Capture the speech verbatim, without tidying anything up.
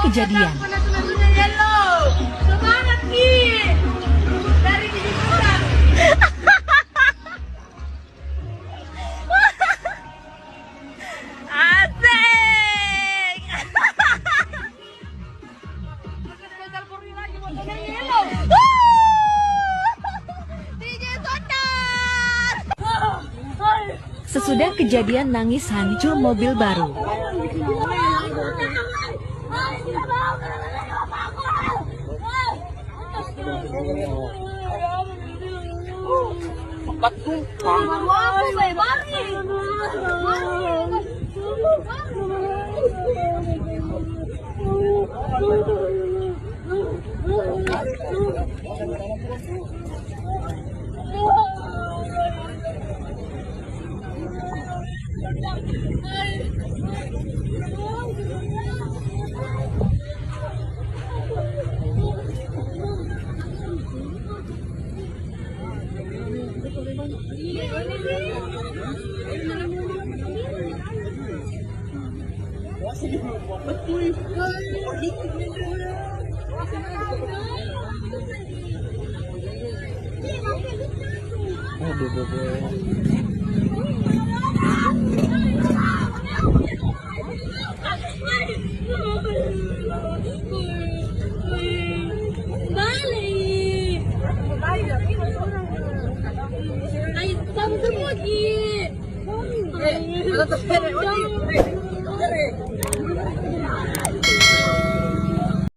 Kejadian. Semangat, Ki! Dari Didi Putra. Asik! Sesudah kejadian nangis hancur mobil baru. Balik. Ayo, kamu semua, Ki. Eh, ada tak ada, Odi?